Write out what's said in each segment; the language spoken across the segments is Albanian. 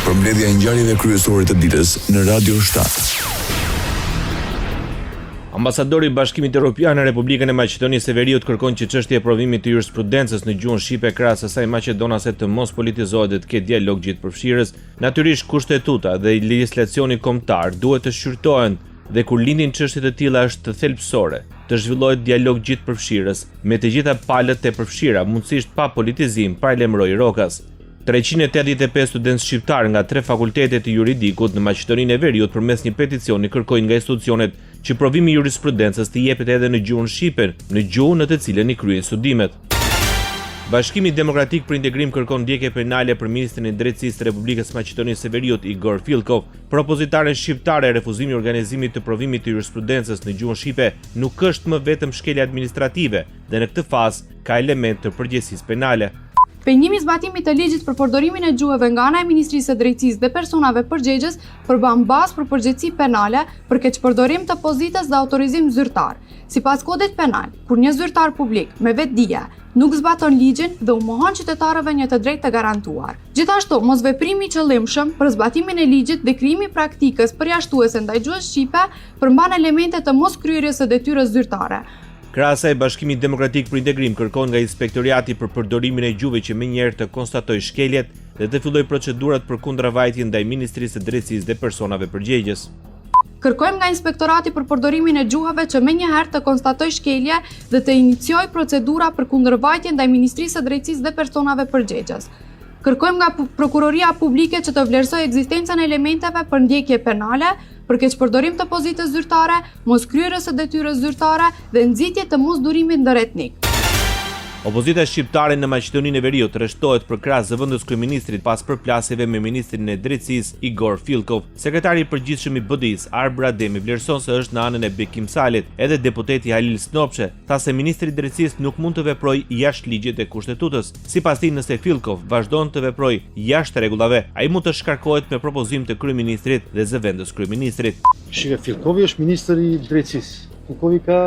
Përmbledhja e ngjarjeve kryesore të ditës në Radio 7. Ambasadori i Bashkimit Evropian në Republikën e Maqedonisë së Veriut kërkon që çështja e provimit të jurisprudencës në gjuhën shqipe krahas asaj maqedonase të mos politizohet dhe të ketë dialog gjithëpërfshirës. Natyrisht kushtetuta dhe legjislacioni kombëtar duhet të shqyrtohen dhe kur lindin çështje të tilla është thelbësore të zhvillohet dialog gjithëpërfshirës me të gjitha palët e përfshira, mundësisht pa politizim, paralajmëroi Rokas. 385 studentë shqiptarë nga tre fakultete të juridikut në Maqedoninë e Veriut përmes një peticioni kërkojnë nga institucionet që provimi i jurisprudencës të jepet edhe në gjuhën shqipe, në gjuhën në të cilën i kryejnë studimet. Bashkimi Demokratik për Integrim kërkon ndjekje penale për ministrin e Drejtësisë të Republikës së Maqedonisë së Veriut, Igor Filkov. Për opozitaren shqiptare, refuzimi i organizimit të provimit të jurisprudencës në gjuhën shqipe nuk është më vetëm shkelje administrative dhe në këtë fazë ka elementë të përgjegjësisë penale. Pengimi i zbatimit të ligjit për përdorimin e gjuhëve nga ana e Ministrisë së Drejtësisë dhe personave përgjegjës përbën bazë për përgjegjësi penale për keqpërdorim të pozitës dhe autorizim zyrtar. Sipas Kodit Penal, kur një zyrtar publik me vetëdije nuk zbaton ligjin dhe u mohon qytetarëve një të drejtë të garantuar. Gjithashtu, mosveprimi i qëllimshëm për zbatimin e ligjit dhe krijimi i praktikës përjashtuese ndaj gjuhës shqipe përmban elemente të moskryerjes së detyrës zyrtare. Krahas saj, Bashkimi Demokratik për Integrim kërkon nga Inspektoriati për Përdorimin e Gjuhëve që menjëherë të konstatojë shkeljet dhe të fillojë procedurat për kundravajtje ndaj Ministrisë së Drejtësisë dhe personave përgjegjës. Kërkojmë nga Inspektorati për Përdorimin e Gjuhëve që menjëherë të konstatojë shkelje dhe të iniciojë procedura për kundërvajtje ndaj Ministrisë së Drejtësisë dhe personave përgjegjës. Kërkojmë nga Prokuroria Publike që të vlerësojë ekzistencën e elementeve për ndjekje penale, për keqpërdorim të pozitës zyrtare, moskryerjes së detyrës zyrtare dhe nxitje të mosdurimit ndëretnik. Opozita shqiptare në Maqedoninë e Veriut rreshtohet përkrah zëvendëskryeministrit pas përplasjeve me ministrin e Drejtësisë, Igor Filkov. Sekretari i Përgjithshëm i BDI-së, Arbër Ademi vlerëson se është në anën e Bekim Salit. Edhe deputeti Halil Snopçe tha se ministri i Drejtësisë nuk mund të veprojë jashtë ligjit dhe Kushtetutës. Sipas tij, nëse Filkov vazhdon të veprojë jashtë rregullave, ai mund të shkarkohet me propozim të kryeministrit dhe zëvendëskryeministrit. Shiko, Filkovi është ministër i Drejtësisë. Filkovi ka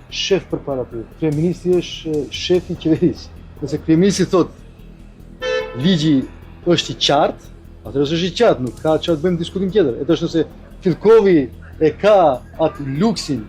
shef përpara tij. Kryeministri është shefi i qeverisë. Nëse kryeministri thotë ligji është i qartë, atëherë është i qartë, nuk ka çfarë të bëjmë diskutim tjetër. E tash nëse Filkovi e ka atë luksin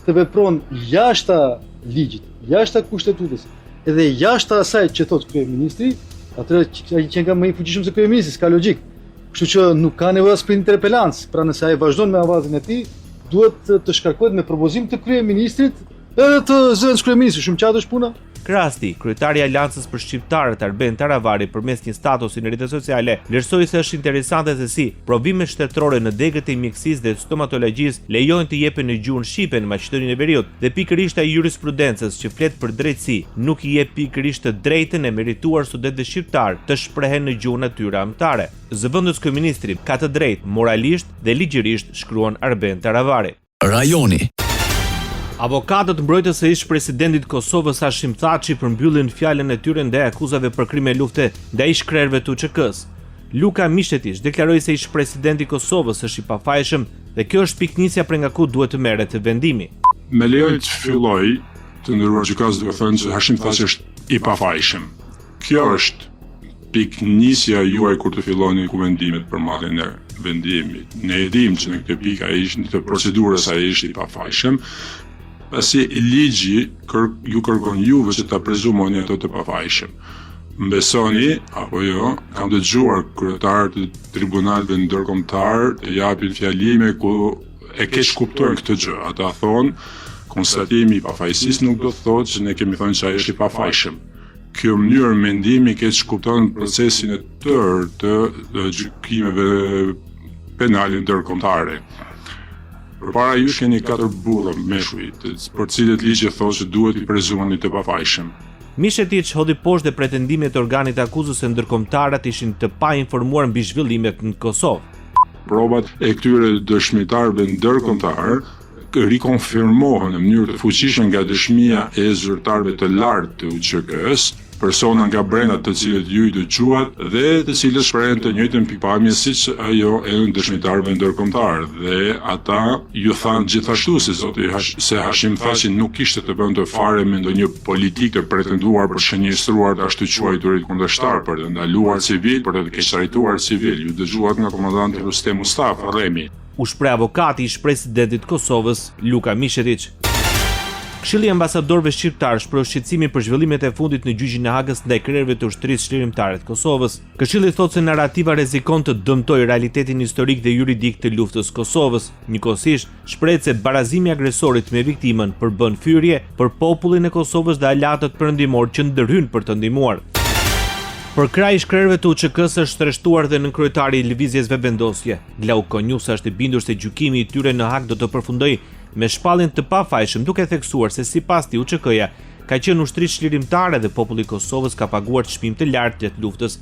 të vepron jashta ligjit, jashta kushtetutës, edhe jashta asaj që thotë kryeministri, atëherë ai qenka më i fuqishëm se kryeministri, s'ka logjikë. Kështu që nuk ka nevojë as për interpelancë, pra nëse ai vazhdon me avazin e tij, duhet të shkarkohet me propozim të kryeministrit edhe të zëvendëskryeministrit, shumë qartë është puna. Krahas tij, kryetari i Aleancës për Shqiptarët, Arben Taravari përmes një statusi në rrjetet sociale, vlerësoi se është interesante se si provimet shtetërore në degët e mjekësisë dhe stomatologjisë lejohen të jepen në gjuhën shqipe në Maqedoninë e Veriut dhe pikërisht ai i jurisprudencës që flet për drejtësi nuk i jep pikërisht të drejtën e merituar studentëve shqiptarë të shprehen në gjuhën e tyre amtare. Zëvendëskryeministri ka të drejtë moralisht dhe ligjërisht, shkruan Arben Taravari. Rajoni. Avokatët mbrojtës së ish-presidentit të Kosovës Hashim Thaçi përmbyllin fjalën e tyre ndaj akuzave për krime lufte ndaj ish-krerëve të UÇK-së. Luka Mishetiq deklaroi se ish-presidenti i Kosovës është i pafajshëm dhe kjo është pikënisja prej nga ku duhet të merret vendimi. Më lejoni të filloj, të nderuar gjykatës duke thënë që Hashim Thaçi është i pafajshëm. Kjo është pikënisja juaj kur të filloni kuvendimet për marrjen e vendimit. Ne e dimë që në këtë pikë ai është në këtë procedurës ai është i pafajshëm, pasi ligji kër, ju kërkon juve që ta prezumoni ato të pafajshëm. Më besoni apo jo, kam dëgjuar kryetarë të tribunaleve ndërkombëtar të japin fjalime ku e keqkuptojnë këtë gjë. Ata thonë, konstatimi i pafajësisë nuk do të thotë që ne kemi thënë që ai është i pafajshëm. Kjo mënyrë mendimi keqkupton procesin e tërë të gjykimeve penale ndërkombëtare. Përpara jush keni katër burra meshuj, për të cilët ligji thotë se duhet t'i prezumoni të pafajshëm. Mishetiq hodhi poshtë dhe pretendimet e organit të akuzës se ndërkombëtarët ishin të painformuar mbi zhvillimet në Kosovë. Provat e këtyre dëshmitarëve ndërkombëtarë rikonfirmohen në mënyrë të fuqishme nga dëshmia e zyrtarëve të lartë të UÇK-së. Persona nga brenda të cilët ju i dëgjuat dhe të cilët shprehën të njëjtën pikëpamje siç ajo e dëshmitarëve ndërkombëtarë dhe ata ju thanë gjithashtu se zoti se Hashim Thaçi nuk kishte të bënte fare me ndonjë politikë të pretenduar për të shënjestruar të ashtuquajturit kundërshtarë, për të ndaluar civilë, për të keqtrajtuar civilë. Ju dëgjuat nga komandanti Rustem Mustafa, Remi. U shpreh avokati i ish-presidentit të Kosovës, Luka Mishetiq. Këshilli i Ambasadorëve Shqiptarë shprehu shqetësimin për zhvillimet e fundit në gjyqin e Hagës ndaj krerëve të Ushtrisë Çlirimtare të Kosovës. Këshilli thotë se narrativa rrezikon të dëmtojë realitetin historik dhe juridik të luftës së Kosovës. Njëkohësisht, shprehet se barazimi i agresorit me viktimën përbën fyerje për popullin e Kosovës dhe aleatët perëndimorë që ndërhynë për të ndihmuar. Përkrah ish-krerëve të UÇK-së është rreshtuar dhe nënkryetari i Lëvizjes Vetëvendosje, Glauk Konjufca është i bindur se gjykimi i tyre në Hagë do të përfundojë me shpalljen të pafajshëm, duke theksuar se sipas tij UÇK-ja ka qenë ushtri çlirimtare dhe populli i Kosovës ka paguar çmim të lartë gjatë luftës.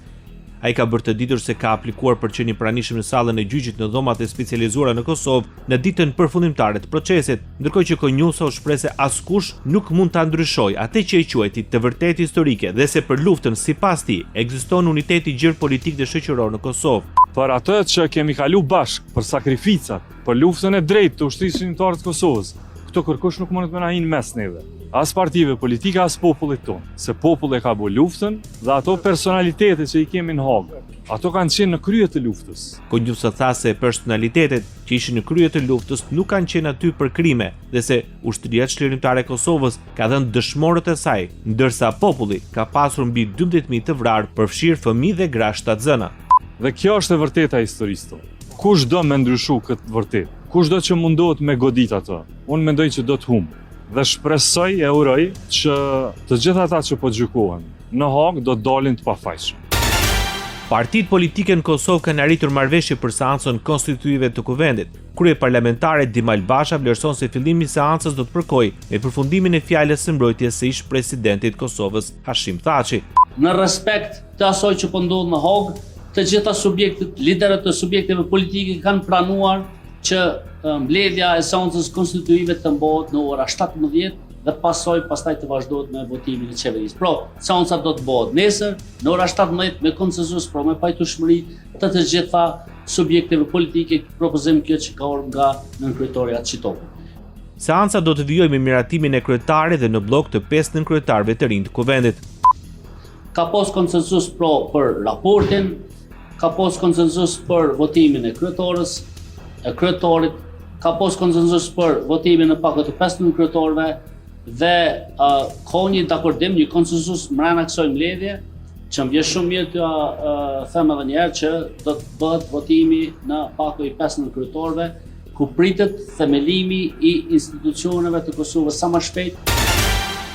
Ai ka bërë të ditur se ka aplikuar për të qenë i pranishëm në sallën e gjyqit në dhomat e specializuara në Kosovë në ditën përfundimtare të procesit, ndërkohë që Konjufca u shpreh se askush nuk mund ta ndryshojë atë që e quajti të vërtetë historike dhe se për luftën sipas tij ekziston unitet i gjerë politik dhe shoqëror në Kosovë. Për atë që kemi kalu bashkë, për sakrificat, për luftën e drejtë të Ushtrisë Çlirimtare të Kosovës, këto kërkush nuk mundet me na hi në mes neve. As partive politike, as popullit tonë, se populli e ka bo luftën dhe ato personalitete që i kemi në Hagë, ato kanë qenë në krye të luftës. Konjufca tha se personalitetet që ishin në krye të luftës nuk kanë qenë aty për krime dhe se Ushtria Çlirimtare e Kosovës ka dhënë dëshmorët e saj, ndërsa populli ka pasur mbi 12.000 të vrarë, përfshirë fëmijë dhe gra shtatzëna. Dhe kjo është e vërteta e historisë tonë. Kush do me ndryshu këtë të vërtetë? Kush do që mundohet me godit atë? Unë mendoj që do të humbë. Dhe shpresoj e uroj që të gjithë ata që po gjykohen në Hagë do të dalin të pafajshëm. Partitë politike në Kosovë kanë arritur marrëveshje për seancën konstituive të Kuvendit. Kryeparlamentari Dimal Basha vlerëson se fillimi i seancës do të përkojë me përfundimin e fjalës së mbrojtjes së ish-presidentit të Kosovës, Hashim Thaçi. Në respekt të asaj që po ndodh në Hagë, të gjitha subjektet, liderët e subjekteve politike kanë pranuar që mbledhja e seancës konstituive të mbahet në ora 17 dhe pasoj pastaj të vazhdohet me votimin e qeverisë. Pra, seanca do të bëhet nesër në ora 17 me konsensus, pra me pajtueshmëri të të gjitha subjekteve politike, propozim kjo që ka ardhur nga nënkryetarja Çitaku. Seanca do të vijojë me miratimin e kryetarit dhe në bllok të 5 nënkryetarëve të rinj të Kuvendit. Ka pas konsensus pra për raportin, Ka pas konsensus për votimin e kryetores, e kryetarit, ka pas konsensus për votimin në pako të 5 nënkryetarëve dhe uh, ka një dakordim, një konsensus mrena kësaj mbledhje, që më vjen shumë mirë t'ja uh, them edhe një herë që do të bëhet votimi në pako i 5 nënkryetarëve ku pritet themelimi i institucioneve të Kosovës sa më shpejt.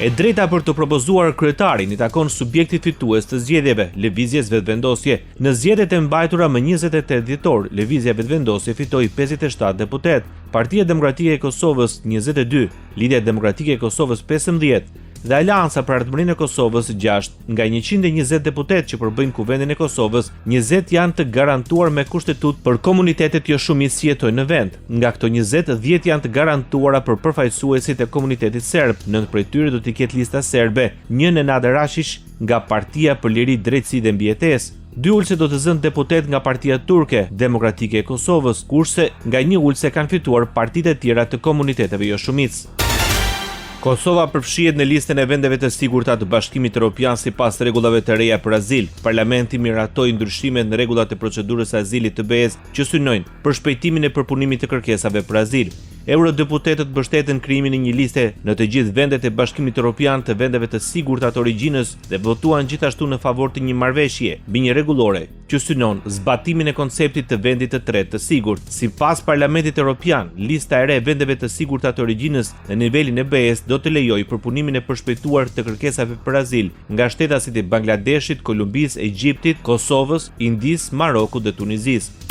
E drejta për të propozuar kryetarin i takon subjektit fitues të zgjedhjeve, Lëvizjes Vetëvendosje. Në zgjedhjet e mbajtura më 28 dhjetor, Lëvizja Vetëvendosje fitoi 57 deputetë, Partia Demokratike e Kosovës 22, Lidhja Demokratike e Kosovës 15, dhe Aleanca për Ardhmërinë e Kosovës 6. Nga 120 deputetë që përbëjnë Kuvendin e Kosovës, 20 janë të garantuar me kushtetutë për komunitetet jo shumicë që jetojnë në vend. Nga këto 20, 10 janë të garantuara për përfaqësuesit e komunitetit serb, nëntë prej tyre do t'i ketë lista serbe, një Nenad Rashiq nga Partia për Liri, Drejtësi dhe Mbijetesë. Dy ulëse do të zënë deputetë nga Partia Turke, Demokratike e Kosovës, kurse nga një ulëse kanë fituar partitë e tjera të komuniteteve jo shumicë. Kosova përfshihet në listën e vendeve të sigurta të Bashkimit Europian sipas rregullave të reja për azil. Parlamenti miratoi ndryshimet në rregullat e procedurës së azilit të BE-së që synojnë përshpejtimin e përpunimit të kërkesave për azil. Eurodeputetët mbështetën krijimin e një liste në të gjithë vendet e Bashkimit Europian të vendeve të sigurta të origjinës dhe votuan gjithashtu në favor të një marrëveshje mbi një rregullore që synon zbatimin e konceptit të vendit të tretë të sigurt. Sipas Parlamentit Europian, lista e re e vendeve të sigurta të origjinës në nivelin e BE-së do të lejojë përpunimin e përshpejtuar të kërkesave për azil nga shtetasit e Bangladeshit, Kolumbisë, Egjiptit, Kosovës, Indisë, Marokut dhe Tunizisë.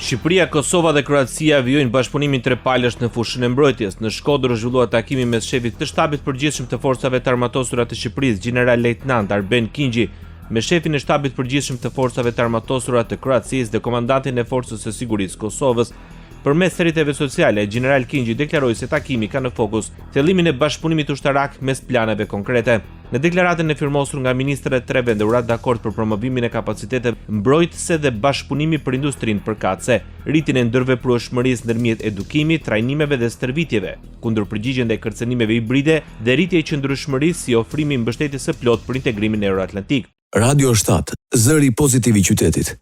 Shqipëria, Kosova dhe Kroacia vijojnë bashkëpunimin trepalësh në fushën e mbrojtjes. Në Shkodër u zhvillua takimi mes shefit të Shtabit të Përgjithshëm të Forcave të Armatosura të Shqipërisë, Gjeneral Lejtnant Arben Kingji, me shefin e Shtabit të Përgjithshëm të Forcave të Armatosura të Kroacisë dhe komandantin e Forcës së Sigurisë së Kosovës. Përmes rrjeteve sociale, Gjeneral Kingji deklaroi se takimi ka në fokus thellimin e bashkëpunimit ushtarak mes planeve konkrete. Në deklaratën e firmosur nga ministrat e tre vendeve u ra dakord për promovimin e kapaciteteve mbrojtëse dhe bashkëpunimi për industrinë përkatëse, rritjen e ndërveprueshmërisë ndërmjet edukimit, trajnimeve dhe stërvitjeve, kundërpërgjigje ndaj kërcënimeve hibride dhe rritje e qëndrueshmërisë si ofrimi i mbështetjes së plotë për integrimin euroatlantik. Radio 7, zëri pozitiv i qytetit.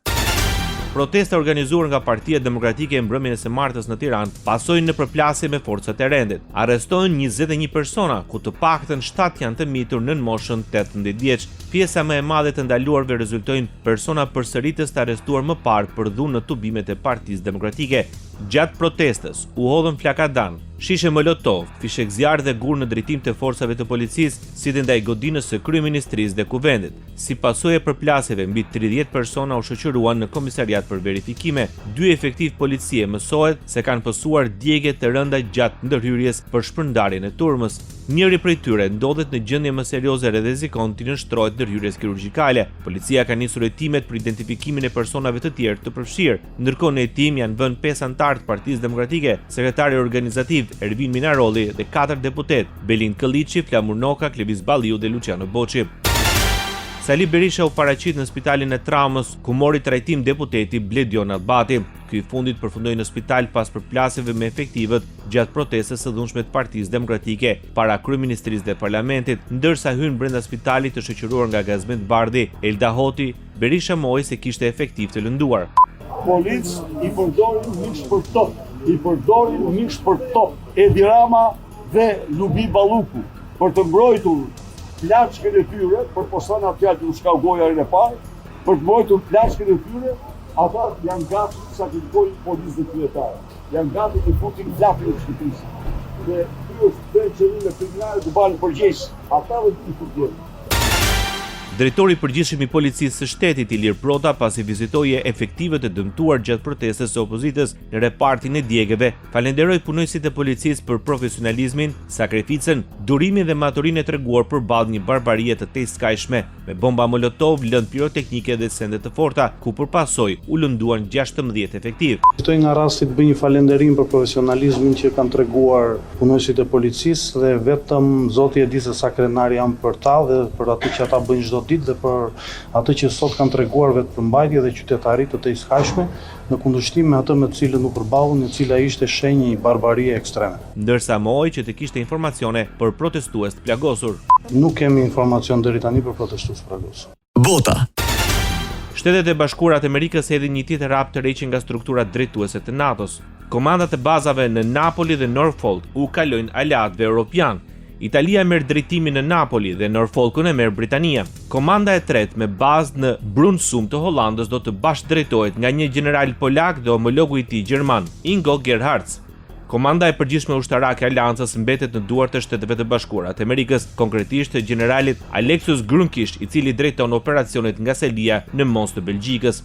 Protesta e organizuar nga Partia Demokratike mbrëmjen e së martës në Tiranë pasoi në përplasje me forcat e rendit. Arrestohen 21 persona, ku të paktën 7 janë të mitur nën moshën 18 vjeç. Pjesa më e madhe e të ndaluarve rezultojnë persona përsëritës të arrestuar më parë për dhunë në tubimet e Partisë Demokratike. Gjatë protestës, u hodhën flakadanë, shishe molotov, fishekzjarrë dhe gurë në drejtim të forcave të policisë, si dhe ndaj godinës së Kryeministrisë dhe Kuvendit. Si pasojë e përplasjeve, mbi 30 persona u shoqëruan në komisariat për verifikime. Dy efektivë policie mësohet se kanë pësuar djegie të rënda gjatë ndërhyrjes për shpërndarjen e turmës. Njëri prej tyre ndodhet në gjendje më serioze dhe rrezikon t'i nënshtrohet ndërhyrjes kirurgjikale. Policia ka nisur hetimet për identifikimin e personave të tjerë të përfshirë. Ndërkohë në hetim janë vënë pesë anëtarë të Partisë Demokratike, sekretari organizativ Ervin Minarolli dhe katër deputetë, Belind Këlliçi, Flamur Noka, Klevis Balliu dhe Luciano Boçi. Sali Berisha u paraqit në spitalin e Traumës, ku mori trajtim deputeti Bledion Nallbati. Ky i fundit përfundoi në spital pas përplasjeve me efektivët gjatë protestës së dhunshme të Partisë Demokratike para Kryeministrisë dhe Parlamentit, ndërsa hynë brenda spitalit të shoqëruar nga Gazment Bardhi, Elda Hoti, Berisha mohoi se kishte efektivë të lënduar. Policët i përdorin mish për top, i përdorin mish për top Edi Rama dhe Lubi Balluku për të mbrojtur plaçkën e tyre, për të mos thënë atë fjalë që u shkau goja herën e parë, për të mbrojtur plaçkën e tyre, ata janë gati të sakrifikojnë policë dhe qytetarë. Janë gati të futin flakën e Shqipërisë. Dhe ky është bërë qëllime kriminale të bëhen përgjegjës ata dhe të gjithë të tjerët. Drejtori i Përgjithshëm i Policisë së Shtetit, Ilir Prota, pasi vizitoi efektivët e dëmtuar gjatë protestës së opozitës në repartin e djegieve, falënderoi punonjësit e policisë për profesionalizmin, sakrificën, durimin dhe maturinë e treguar përballë një barbarie të tejskajshme me bomba molotov, lëndë piroteknike dhe sende të forta, ku për pasojë u lënduan 16 efektivë. Përfitoj nga rasti të bëj një falënderim për profesionalizmin që kanë treguar punonjësit e policisë dhe vetëm Zoti e di se sa krenar jam për ta dhe për atë që ata bëjnë çdo ditë dhe për atë që sot kanë treguar vetëpërmbajtje dhe qytetari të tejskajshme në kundërshtim me atë me të cilën u përballën e cila ishte shenjë e një barbarie ekstreme. Ndërsa mohoi që të kishte informacione për protestues të plagosur. Nuk kemi informacion deri tani për protestues të plagosur. Bota. Shtetet e Bashkuara të Amerikës hedhin një tjetër hap tërheqje nga strukturat drejtuese të NATO-s. Komandat e bazave në Napoli dhe Norfolk u kalojnë aleatëve europianë. Italia merr drejtimin në Napoli dhe Norfolkun e merr Britania. Komanda e tretë me bazë në Brunssum të Hollandës do të bashkëdrejtohet nga një gjeneral polak dhe homologu i tij gjerman, Ingo Gerhartz. Komanda e Përgjithshme Ushtarake e Aleancës mbetet në duart e Shteteve të Bashkuara të Amerikës, konkretisht të gjeneralit Alexus Grynkewich, i cili drejton operacionet nga selia në Mons të Belgjikës.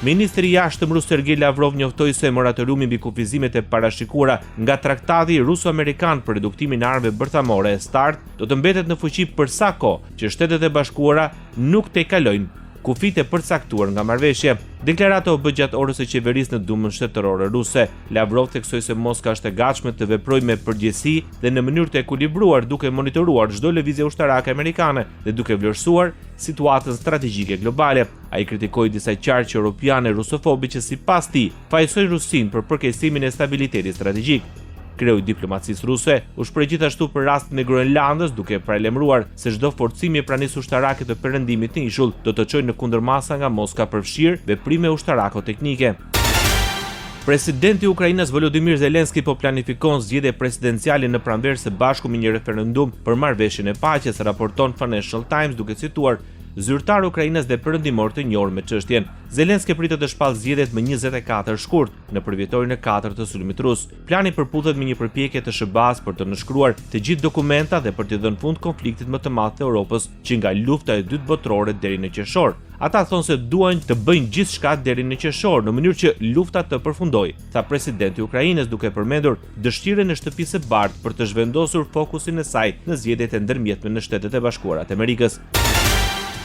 Ministri i Jashtëm rus Sergei Lavrov njoftoi se moratoriumi mbi kufizimet e parashikuara nga Traktati Ruso-Amerikan për reduktimin e armëve bërthamore, START, do të mbetet në fuqi për sa kohë që Shtetet e Bashkuara nuk tejkalojnë kufijtë e përcaktuar nga marrëveshja. Deklarata u bë gjatë orës së qeverisë në Dumën Shtetërore Ruse. Lavrov theksoi se Moska është e gatshme të veprojë me përgjegjësi dhe në mënyrë të ekuilibruar duke monitoruar çdo lëvizje ushtarake amerikane dhe duke vlerësuar situatën strategjike globale. Ai kritikoi disa qarqe europiane rusofobe që sipas tij fajësojnë Rusinë për përkeqësimin e stabilitetit strategjik. Kreu i diplomacisë ruse u shpreh gjithashtu për rastin e Groenlandës, duke paralajmëruar se çdo forcim i pranisë ushtarake të Perëndimit në ishull do të çojë në kundërmasa nga Moska përfshirë veprime ushtarako-teknike. Presidenti i Ukrainës Volodymyr Zelensky po planifikon zgjedhje presidenciale në pranverë së bashku me një referendum për marrëveshjen e paqes, raporton Financial Times duke cituar zyrtarë ukrainas dhe perëndimorë të njohur me çështjen. Zelensky pritet të shpallë zgjedhjet më 24 shkurt, në përvjetorin e katërt të sulmit rus. Plani përputhet me një përpjekje të SHBA-së për të nënshkruar të gjithë dokumentat dhe për t'i dhënë fund konfliktit më të madh të Europës që nga Lufta e Dytë Botërore deri në qershor. Ata thonë se duan të bëjnë gjithçka deri në qershor në mënyrë që lufta të përfundojë, tha presidenti i Ukrainës duke përmendur dëshirën e Shtëpisë së Bardhë për të zhvendosur fokusin e saj në zgjedhjet e ndërmjetme në Shtetet e Bashkuara të Amerikës.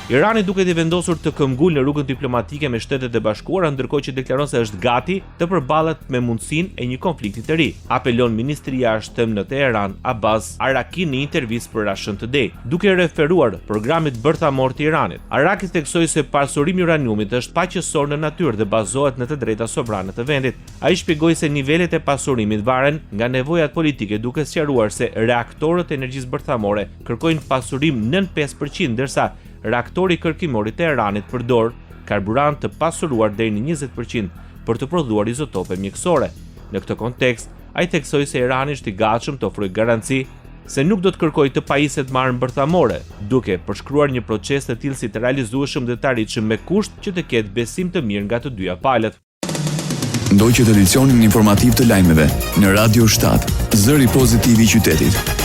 Irani duket i vendosur të këmbgulë në rrugën diplomatike me Shtetet e Bashkuara, ndërkohë që deklaron se është gati të përballet me mundësinë e një konflikti të ri, apelon ministri i Jashtëm në Teheran, Abbas Araki në një intervistë për Russian Today. Duke referuar programit bërthamor të Iranit, Araki theksoi se pasurimi i uraniumit është paqësor në natyrë dhe bazohet në të drejta sovrane të vendit. Ai shpjegoi se nivelet e pasurimit varen nga nevojat politike duke sqaruar se reaktorët e energjisë bërthamore kërkojnë pasurim nën 5%, ndërsa reaktori kërkimor i Teheranit përdor karburant të pasuruar deri në 20% për të prodhuar izotope mjekësore. Në këtë kontekst, ai theksoi se Irani është i gatshëm të ofrojë garanci se nuk do të kërkojë të pajiset me armë bërthamore, duke përshkruar një proces të tillë si të realizueshëm dhe të arritshëm me kusht që të ketë besim të mirë nga të dyja palët. Ndoqët edicionin informativ të lajmeve në Radio 7, zëri pozitiv i qytetit.